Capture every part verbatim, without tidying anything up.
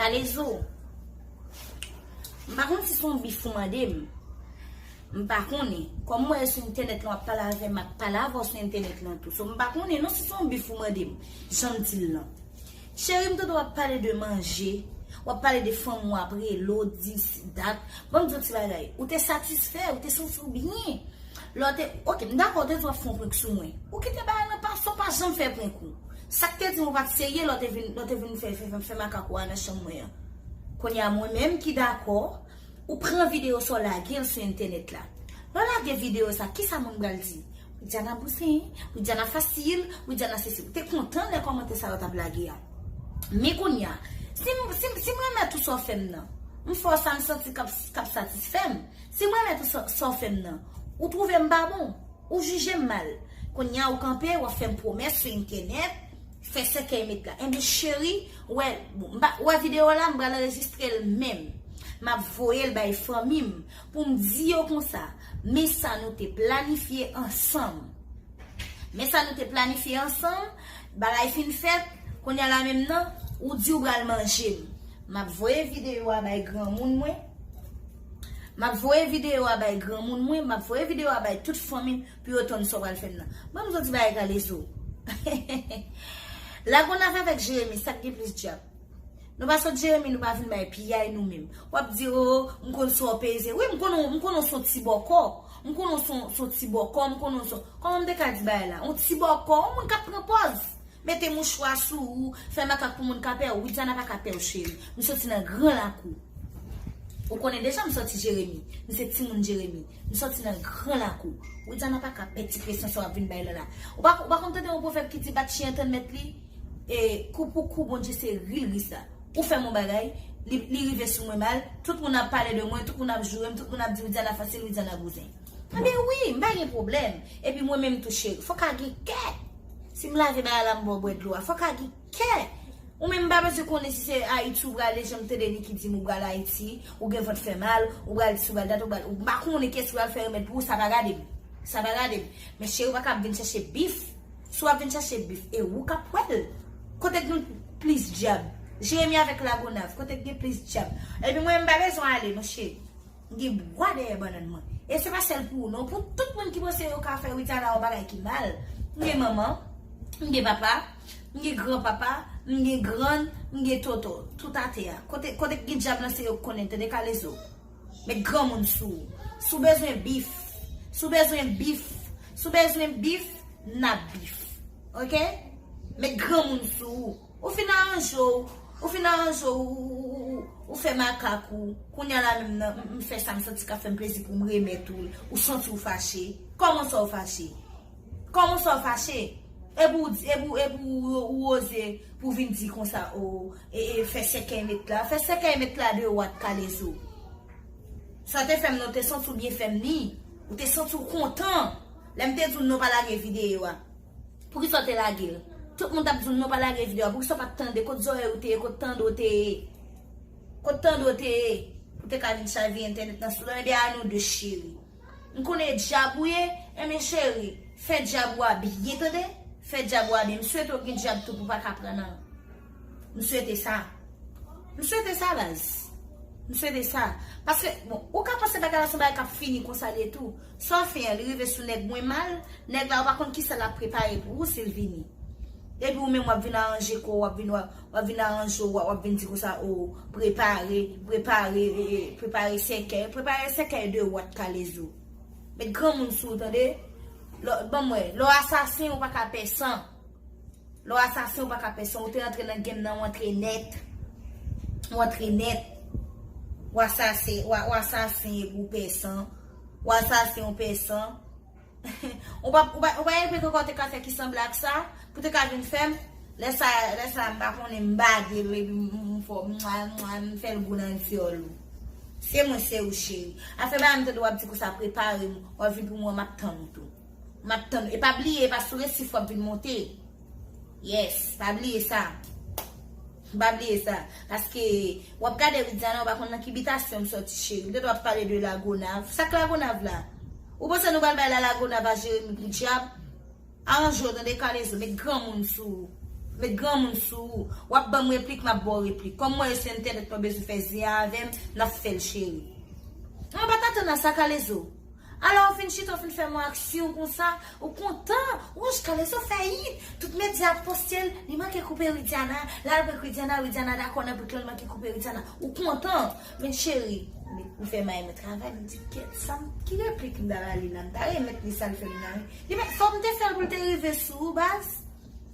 Kalezo, m pa konn si se yon bif ou mande m. M pa konnen. Kòm mwen sou entènèt lan, w ap pale avè m, m ap pale avè w sou entènèt lan tou. So, m pa konnen non si se yon bif ou mande m. Jan m di l lan. Cheri, m tande w ap pale de manje, w ap pale de fanm ou ap rele w, dis, dat. Ban m di w ti bagay. Ou te satisfè, ou te santi w byen. Lè w te, ok, m dakò, w te di w ap fè yon prank sou mwen. Ou kite bagay lan pase, w pa janm fè prank ou. Sa k te di m ou pa t serye lè w te vin, lè w te vin fè, fè, fè, fè makak ou a nan chanm mwen an. Kounye a, mwen menm ki dakò, ou pran videyo sa w lage l sou entènèt la. Lè w lage videyo sa, kisa moun pral di? Widiana bouzen, Widiana fasil, Widiana sesi. Ou te kontan lè kòmantè sa yo t ap lage a. Men kounye a, si m, si m, si m renmen tout sa w fè m nan, m fè w sa m santi k ap, k ap satisfè m. Si m renmen tout sa, sa w fè m nan, ou twouve m pa bon, ou jije m mal. Kounye a ou kanpe, w ap fè m pwomès sou entènèt, fè sèkèy met la. Enben cheri, w wè, bon, m pa, w wè videyo la, m pral anrejistre l menm. M ap voye l bay fanmi m pou m di yo konsa, men sa nou te planifye ansanm. Men sa nou te planifye ansanm, bagay fin fèt, kounye a la menm nan, ou di w pral manje m. M ap voye videyo a bay granmoun mwen. M ap voye videyo a bay granmoun mwen, m ap voye videyo a bay tout fanmi m pou yo tann sa w pral fè m nan. Ban m di w ti bagay Kalezo. Lagonav avèk Jeremi, sa k gen plis djab? Nou pa sot Jeremi, nou pa vin bay piyay nou menm. W ap di, o, m konn sa w peze. Wi, m konnen, m konnen w se yon ti bòkò. M konnen w se yon, se yon ti bòkò, m konnen w se yon, kòman m te ka di bagay la? Yon ti bòkò, yon moun k ap pran pòz. Mete mouchwa sou ou, fè makak pou moun ka pè w. Widiana pa ka pè w, cheri. M soti nan gran lakou. Ou konnen deja m soti Jeremi. M se timoun Jeremi. M soti nan gran lakou. Widiana pa ka pè ti presyon sa w ap vin bay la la. Ou pa, ou pa konn tande yon pwovèb ki di bat chyen tann mèt li? E kou pou kou, Bondye se ri l ri sa. Ou fè m yon bagay, li, li rive sou mwen mal, tout moun ap pale de mwen, tout moun ap joure m, tout moun ap di Widiana fasil, Widiana bouzen. Enben wi, m pa gen pwoblèm. Epi mwen menm tou cheri, fòk a gen kè. Si m lave bagay la, m ba w bwè dlo a, fòk a gen kè. Ou menm m pa bezwen konnen si se Ayiti ou prale, jan m tande Niki di m ou pral Ayiti, ou gen vant fè mal, ou pral dis, ou pral dat, ou pral, ou m pa konnen kiyès ki pral fè remèd pou ou, sa pa gade m. Sa pa gade m. Men cheri, ou pa ka ap vin chèche bif. Si w ap vin chache bif, e ou k ap wè l. Kote k gen plis djab? Jeremi avèk Lagonav, kote k gen plis djab? Epi mwen, m pa bezwen ale, monchè. M gen bwa dèyè bannann mwen. E se pa sèl pou ou, non. Pou tout moun ki panse yo ka fè Widiana yon bagay ki mal. M gen manman, m gen papa, m gen granpapa, m gen grann, m gen tonton. Tout atè a. Kote, kote k gen djab lan, se yo k konnen, tande Kalezo. Met granmoun sou ou. Si w bezwen bif, si w bezwen bif, si w bezwen bif, n ap bif. Oke? Met granmoun sou ou. Ou fin aranje w, ou fin aranje w, ou, ou, ou, ou, ou fè makak ou. Kounye a la menm nan, m, m fè sa m santi k ap fè m plezi pou m remèt ou l. Ou santi w fache. Kòman sa w fache? Kòman sa w fache? Epi w di, epi w, epi w, ou oze pou vin di konsa, o, e, e, fè sèkèy met la. Fè sèkèy met la de wat Kalezo. Sa te fè m nan, ou te santi w byen fè m ni. Ou te santi w kontan. Lè m te di w non pa lage videyo a. Poukisa w te lage l? Tout moun t ap di w non pa lage videyo a. Poukisa w pa t tande? Kot zòrèy ou te ye? Kot tande w te ye? Kot tande w te ye? Ou te ka vin chavire entènèt nan sou dan. Ebyen a nou de cheri. M konnen djab ou ye, enben cheri, fè djab ou a byen tande. Fè djab ou a byen. M swete w gen djab tou pou w pa ka pran nan. M swete sa. M swete sa, baz. M swete sa. Paske, bon, ou ka panse bagay la se yon bagay k ap fini konsa li ye tou. Sa w fè an, li rive sou nèg mwen mal, nèg la ou pa konn kisa l ap prepare pou ou si l vini. Epi ou menm w ap vin aranje kò w, w ap vin, w ap, w ap vin aranje w, w ap vin di konsa, o, prepare, prepare, e, e, prepare sèkèy, prepare sèkèy de wat Kalezo. Met granmoun sou ou, tande? Lè, ban m wè, lè w asasen, ou pa ka pè san. Lè w asasen, ou pa ka pè san. Ou te antre nan game nan, ou antre nèt. Ou antre nèt. W asasen, w a, w asasen epi w pè san. W asasen, ou pè san. Ou pa, ou pa, ou pa gen pwen ankò te ka fè ki sanble ak sa, pou te ka vin fè m. Lè sa, lè sa, m pa konnen m bade l, epi m, m, m fè w, mwa, mwa, m fè l gou nan dyòl ou. Se mwen, se ou, cheri. Afè ba m tande w ap di konsa, prepare m, w ap vin pou mwen, m ap tann ou tou. M ap tann ou. E pa bliye, e pa sou resif w ap vin monte. Yes, pa bliye sa. Pa bliye sa. Paske w ap gade Widiana, ou pa konn nan ki bitasyon m sòti, cheri. M te dwe ap pale de Lagonav. Sa k Lagonav la? Ou panse nou pral bay la Lagonav a Jeremi pou dyab? Aranje w tande Kalezo, met granmoun sou ou. Met granmoun sou ou. W ap ban m replik, m ap ba w replik. Kòm mwen sou entènèt, pa bezwen fè zen avè m, n ap fè l cheri. Mwen pa t atann a sa, Kalezo. Alò, ou fin chita, ou fin fè m aksyon konsa, ou kontan. Wouch, Kalezo fè it. Tout medya ap poste l, li manke koupe Widiana. L al prank Widiana, Widiana dakò nan prank lan, li manke koupe Widiana. Ou kontan. Men cheri, ou fè may mwen travay, m di, kèt, sa m, ki replik m ta ba li la? M ta renmen li sa l fè m nan, wi. Li men, fòk m te fè l pou l te rive sou ou, baz.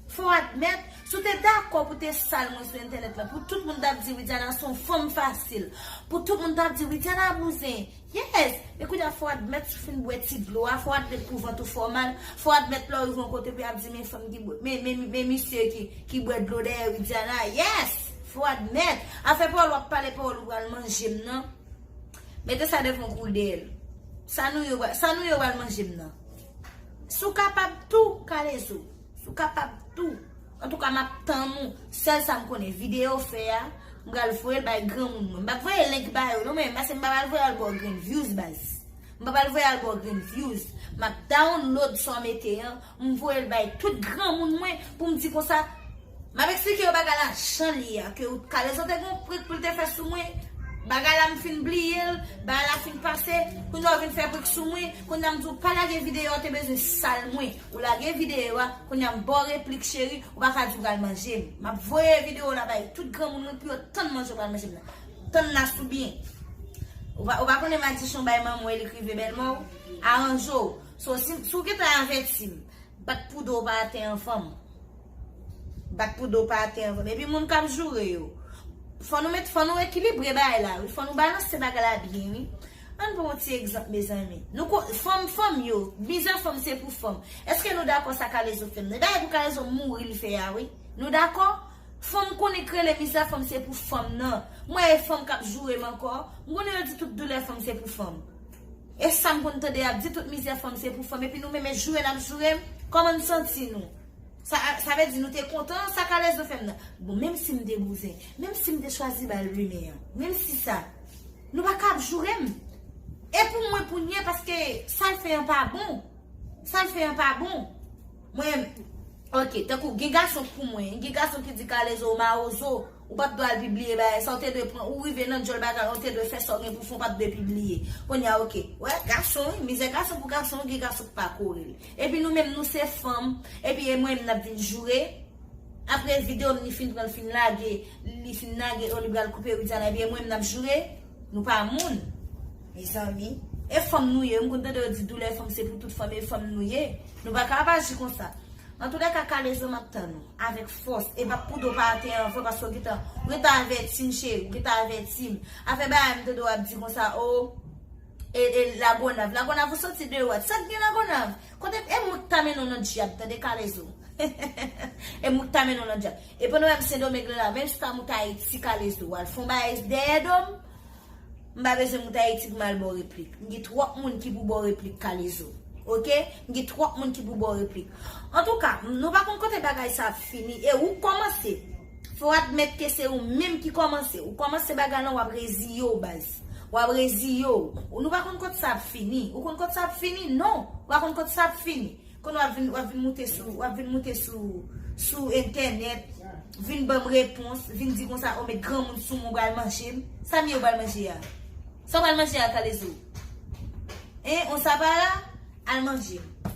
Fò w admèt, si w te dakò pou te sal mwen sou entènèt lan, pou tout moun t ap di Widiana se yon fanm fasil, pou tout moun t ap di Widiana bouzen, yes, men kounye a fò w admèt si w fin bwè ti dlo a, fò w admèt pou vant ou fè w mal, fò w admèt lè w rive yon kote pou y ap di men fanm ki bwè, men, men, men misye ki, ki bwè dlo dèyè Widiana, yes, fò w admèt. Afè pawòl w ap pale, pawòl ou pral manje m nan, mete sa devan w kou dèyè l. Sa nou yo, sa nou yo pral manje m nan. Si w kapab tou, Kalezo. Si w kapab tou. Antouka, m ap tann ou. Sèl sa m konnen, videyo w fè a, m pral voye l bay granmoun mwen. M p ap voye link ba yo non, men paske m pa pral voye al ba w grenn views, baz. M pa pral voye al ba w grenn views. M ap download sa w mete an, m voye l bay tout granmoun mwen pou m di konsa, m ap eksplike yo bagay la jan l ye a, ke Kalezo te gen yon prank pou l te fè sou mwen. Bagay la m fin bliye l, bagay la fin pase, kounye a w vin fè prank sou mwen, kounye a m di w pa lage videyo a, w te bezwen sal mwen. Ou lage videyo a, kounye a m ba w replik cheri, ou pa ka di w pral manje m. M ap voye videyo la bay tout granmoun mwen pou yo tann manje w pral manje m nan. Tann la sou byen. Ou pa, ou pa konnen madichon bay manman w e li k rive bèlmè w? Aranje w. So, si, si w gentan avèti m, bat pou do w pa atè anvan m. Bat pou do w pa atè anvan m. Epi moun k ap joure yo. Fò nou met, fò nou ekilibre bagay la, wi. Fò nou balanse bagay la byen, wi. Ann pran yon ti egzanp, mezanmi. Nou ko, fanm, fanm yo, mizè fanm se pou fanm. Èske nou dakò sa Kalezo fè m nan? E bagay pou Kalezo mouri l fè a, wi. Nou dakò? Fanm konnen k rele mizè fanm se pou fanm nan. Mwen e fanm k ap joure m ankò. M konnen yo di tout doulè fanm se pou fanm. E sa m konn tande y ap di tout mizè fanm se pou fanm. Epi nou menm e joure n ap joure m. Kòman n santi nou? Sa, sa vle di nou te kontan sa Kalezo fè m nan. Bon, menm si m te bouzen, menm si m te chwazi ba l limen an, menm si sa, nou pa ka ap joure m. E pou mwen pou n ye, paske sa l fè an pa bon. Sa l fè an pa bon. Mwen, ok, tankou gen gason k pou mwen, gen gason ki di Kalezo ou mawozo, ou p ap dwe al pibliye bagay sa, ou te dwe pran, ou rive nan djòl bagay, ou te dwe fè sa w gen pou fè, ou p ap dwe pibliye. Kounye a, ok, wè, gason, wi, mizè gason pou gason, gen gason k pa kore l. Epi nou menm, nou se fanm, epi e mwen menm n ap vin joure. Apre videyo m, li fin pran, l fin lage, li fin lage, o, li pral koupe Widiana, epi e mwen menm n ap joure. Nou pa moun, mezanmi. E fanm nou ye, m konn tande yo di doulè fanm se pou tout fanm, e fanm nou ye. Nou pa ka ap aji konsa. Antoulèka, Kalezo, m ap tann ou avèk fòs. E bat pou do w pa atè anvan, paske w gentan, ou gentan avèti m, cheri, ou gentan avèti m. Afè bagay m tande w ap di konsa, o, e, e Lagonav. Lagonav, ou soti de wòt. Sa k gen Lagonav? Kote, e mwen k ta mennen w nan dyab, tande, Kalezo. E mwen k ta mennen w nan dyab. E pandan w ap Sendomeng la, menm si w ta moute Ayiti, Kalezo, w al fè yon bagay dèyè do m, m pa bezwen moute Ayiti pou m al ba w replik. M gen twòp moun ki pou ba w replik, Kalezo. Oke? M gen twòp moun ki pou ba w replik. Antouka, nou pa konn kote bagay sa ap fini. E ou k kòmanse. Fò w admèt ke se ou menm ki kòmanse. Ou kòmanse bagay lan, w ap reziye w, baz. W ap reziye w. Ou, nou pa konn kote sa ap fini. Ou konn kote sa ap fini? Non. Ou pa konn kote sa ap fini. Kounye a w ap vin, w ap vin moute sou, w ap vin moute sou, sou entènèt, vin ban m repons, vin di konsa, o, met granmoun sou mwen, ou pral manje m. Sa m ye, ou pral manje a? Sa w pral manje a, Kalezo? Hein, on sa pa la? Al manje m.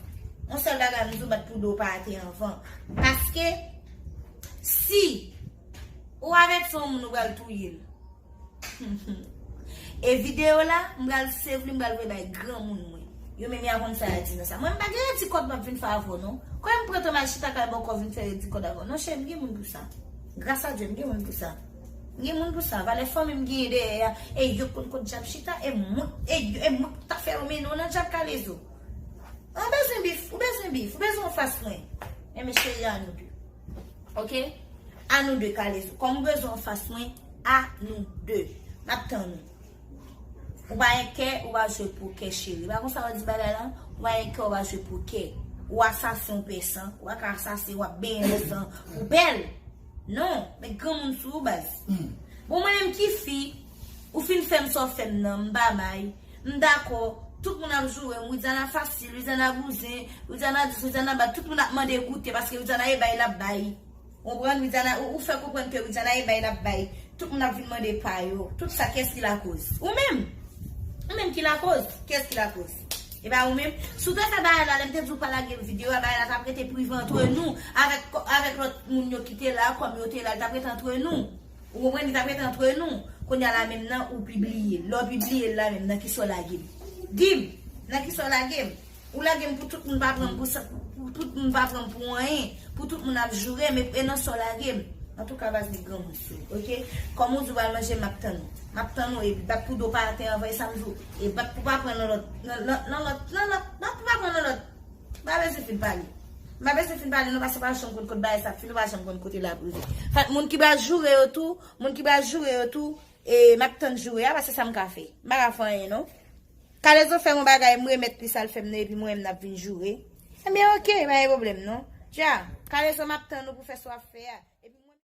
On sèl bagay m di w, bat pou do w pa atè anvan. Paske, si ou avèti yon moun, ou pral touye l. E videyo la, m pral save li, m pral voye bay granmoun mwen. Yo menm y a konn sa y a di nan sa. Mwen, m pa gen redi kòd m ap vin fè avè w, non. Kòm m pran tan m al chita kay bòkò vin fè redi kòd avè w. Non, chè, m gen moun pou sa. Gras a Dye, m gen moun pou sa. M gen moun pou sa. Valè fanmi m genyen dèyè a. E yo konn kot dyab chita. E mwen, e yo, e mwen k ta fè yo mennen w nan dyab, Kalezo. Ou bezwen bif, ou bezwen bif, ou bezwen anfas mwen. Enben, cheri, a nou de. Oke? A nou de, Kalezo. Kòm ou bezwen anfas mwen, a nou de. M ap tann ou. Ou pa gen kè, ou pa jwe pokè, cheri. Pa konsa yo di bagay lan? Ou pa gen kè, ou pa jwe pokè. Ou asasen, ou pè san. Ou pa ka asasen, w ap benyen nan san. Ou bèl. Non, men granmoun sou ou, baz. Bon, mwen menm ki fi, ou fin fè m sa w fè m nan, m pa bay. M dakò, tout moun ap joure m, Widiana fasil, Widiana bouzen, Widiana dis, Widiana bat, tout moun ap mande goute, paske Widiana e bay l ap bay. Ou konprann? Widiana, ou, ou fè konprann ke Widiana e bay l ap bay. Tout moun ap vin mande pa yo. Tout sa, kiyès ki lakoz? Ou menm. Ou menm ki lakoz. Kiyès ki lakoz? E pa ou menm. Si w te fè bagay la, lè m te di w pa lage videyo a, bagay la t ap rete prive antre nou, avèk, avèk lòt moun yo ki te la, kòm yo te la, li t ap rete antre nou. Ou konprann? Li t ap rete antre nou. Kounye a la menm nan, ou pibliye l. Lè w pibliye l la menm, nan kisa w lage m? Di m, nan kisa w lage m? Ou lage m pou tout moun pa pran m pou sa, pou tout moun pa pran m pou anyen, pou tout moun ap joure m, e, e nan sa w lage m. Antouka, baz, li granmoun sou, oke? Kòm ou di w pral manje, m ap tann ou. M ap tann ou, e bat pou do pa atè anvan, e sa m di w, e bat pou pa pran nan lòt, nan, nan, nan lòt, nan lòt, bat pou pa pran nan lòt. M pa bezwen fin pale. M pa bezwen fin pale, non, paske w pa janm konn kote bagay sa ap fini, w pa janm konn kote l ap rive. Fèt, moun ki pral joure yo tou, moun ki pral joure yo tou, e m ap tann joure a, paske sa m ka fè. M pa ka fè anyen, non. Kalezo fè m yon bagay, m remèt li sa l fè m nan, epi mwen menm n ap vin joure. Ebyen, oke, pa gen pwoblèm, non. Dja, Kalezo, m ap tann ou pou fè sa w ap fè a.